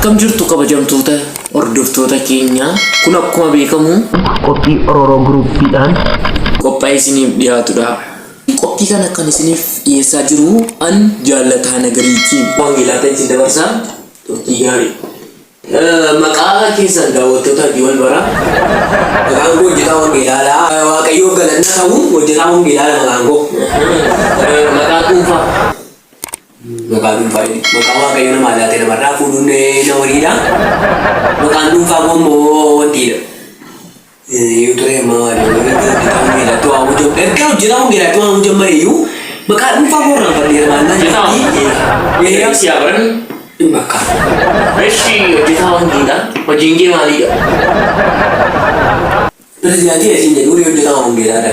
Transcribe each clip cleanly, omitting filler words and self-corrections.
Akkam jirtu kabajamtoota hordoftoota keenya kun akkuma beekamu qophii Orooroo Giruuppiidhaan qophaa'ee isiniif dhiyaatudha. Qophii kana kan isiniif dhiyeessaa jiru an Jaallataa Nagariiti. Wangeelaa ta'e isin dabarsaa turtii gaarii. Maqaa keessan daawwattoota hojii wal baraa. Maqaan koo hojjetaa wangeelaadha. Waaqayyoof galanna ta'u hojjetaa wangeelaadha maqaan koo. Maqaa dhuunfaa. Maqaa dhuunfaa maqaa Waaqayyo namaa laate namarraa fuudhuun na horiidha. Maqaan dhuunfaa koo immoo wantiidha. Yoo ture amma hojjetaa wangeelaatti waamuu jalqabe. Erga hojjetaa wangeelaatti waamuu jalqabe iyyuu maqaa dhuunfaa koo irraanfadheera maal naan Hojjetaa jetti. Erga si baran. Bakka. Eshi hojjetaa wangeelaa hojiin kee maalidha? Pirezidaantii asiin jedhu horii hojjetaa wangeelaadha.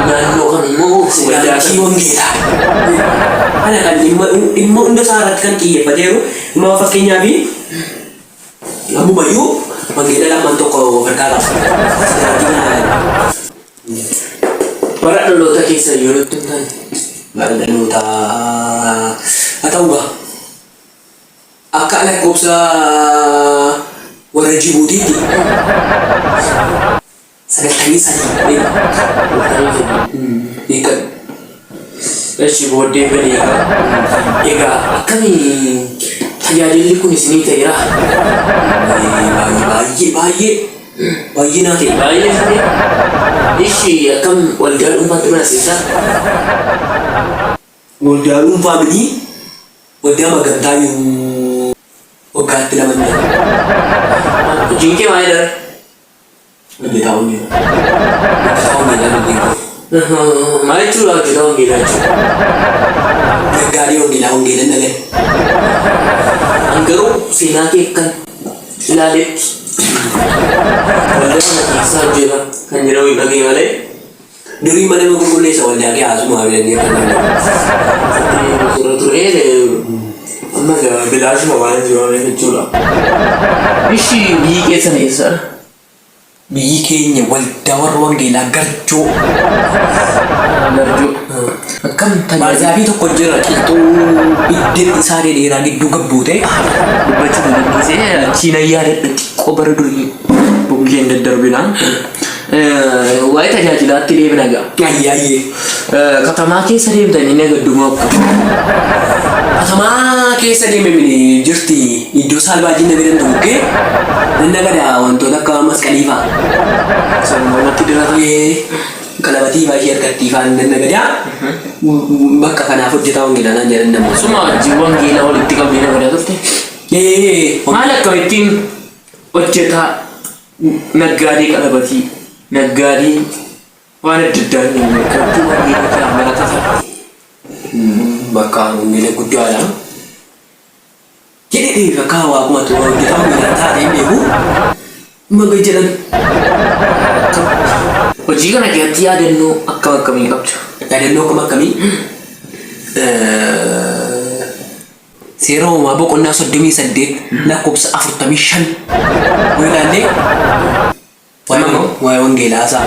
Naannoo kam immoo waldaa Pirezidaantii wangeelaa. Kana kan dhimma dhimma hunda isaa irratti kan xiyyeeffateeru dhimma fakkeenyaaf ammumayyuu wangeela lamaan tokko of harkaa qaba. Pirezidaantii kana Bara dhaloota keessa yoo nutti himtan. Bara dhaloota haa ta'u gaa. Akka lakkoofsa warra Jibuutiitti 93 beekadhu. Eshi booddee gadi egaa. Egaa akkamii tajaajilli kun isinii ta'eera? Baay'ee baay'ee baay'ee baay'ee naa ta'e. Baay'ee isinii. Eshi akkam waldaa dhuunfaatti mana seessaa? Waldaa dhuunfaa miti waldaa magantaa iyyuu waggaatti lama ni jedha. Hojiin kee maalidha? Hojjetaa wangeelaa. Hojjetaa wangeelaa hojiin koo. Maal jechuudha hojjetaa wangeelaa jechuudha? Naggaadee wangeelaa wangeela nagada. An garuu seenaa kee kan ilaaletti waldaa kana keessa hojjeta kan jedhamu hin dhagee malee. Durii mana nama qulqulleessa waldaa kee haasuma jedhanii akka namni. Ture ture amma bilaashuma waan jiru jechuudha. Ishi biyyi keessan eessadha? Biyyi keenya waldaa warra wangeelaa Garjoo. Garjoo. Akkam tajaajila Baarzaafii tokko jira qilxuu iddeen isaa dheeraa gidduu gabbuute. Dubbachuu na dandeessee achiin nan yaadadha xiqqoo bara durii bukkeen daddarbina. Waa'ee tajaajilaatti deebina egaa. Ayyee ayyee. Katamaa keessa deemtanii nagaddu moo akkam? Katamaa keessa deeme mini jirti iddoo saalbaajii nagadantu bukkee nan nagada wantoota akka masqalii fa'a. Mormatti dirata. Qalabatii fa'aa ishee harkattii fa'aa nan nagada. Bakka kanaaf hojjetaa wangeelaa naan jedhan namoonni. Suma wajjin wangeelaa walitti qabdee nagadaa turte. Maal akkamittiin hojjetaa naggaadee qalabatii naggaadee waan adda addaa hin akkamittiin wangeela kee amanata ta'a. Bakka wangeela guddaadha. Jedhee bakka waaquma hojjetaa wangeelaa taatee hin beeku. Maga jedhan. Hojii kana keessatti yaadannoo akkam akkamii qabdu? Yaadannoo akkam akkamii? Seera uumamaa boqonnaa 38 lakkoofsa 45 yoo ilaalle waa'ee wangeelaa isaa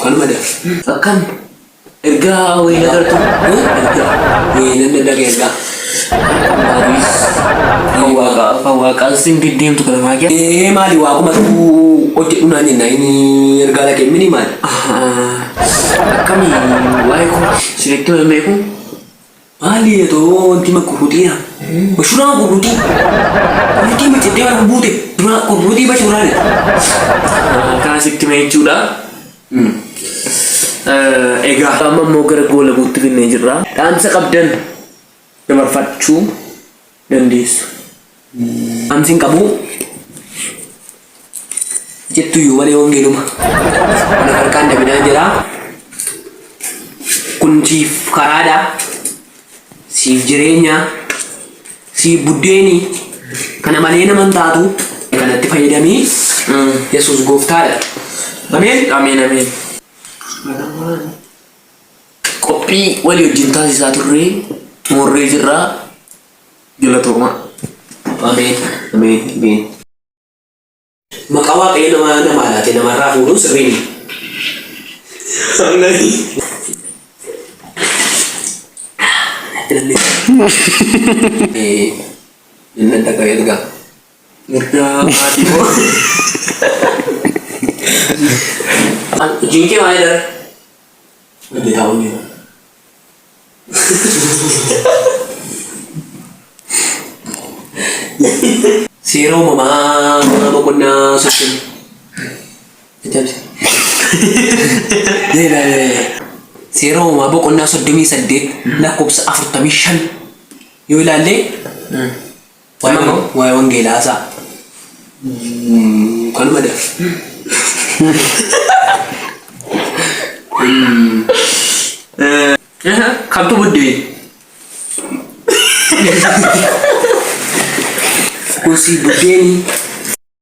kanuma dha. Akkam ergaa wayii agartu? Ergaa. Nan danda'e ergaa. Kan waaqaan sin diddeemtu kana maa kee? Ee maali waaqumatu hojjedhu naan jenna inni ergaa dhaqee mini maali? Akkami waa'ee koo isinitti himee beeku? Maali otoo wanti makkurruxiidha. Bashuraa kurruxii. Kurruxii macaddee waan buute. Dura kurruxii bashuraa jedha. Kana sitti hime jechuudha. Egaa amma immoo gara goolabuutti finnee jirra. Dhaamsa qabdan dabarfachuu dandeessu. Dhaamsi hin qabu. Jettu iyyuu malee wangeeluma. Kana harkaan dabinaa jira. Kun siif karaadha. Siif jireenya. Siif buddeeni. Kana malee nama hin taatu. Kanatti fayyadamii. Yesuus gooftaadha. Ameen. Ameen ameen. Qophii walii wajjin taasisaa turre xumurree jirra. Galatoomaa. Ameen. Ameen. Ameen. Maqaa Waaqayyo nama namaa laate namarraa fuudhuun sirrii miti. Achi namni. Inni dhaqa erga. Erga maatii koo. Hojiin kee maalidha? Hojjetaa hojjetaa. Seera uumamaa boqonnaa 30. Seera uumamaa boqonnaa 38 lakkoofsa 45 yoo ilaalle waa'ee wangeelaa isaa. Kanuma dha. Kamtu buddeen? Kun si buddeeni.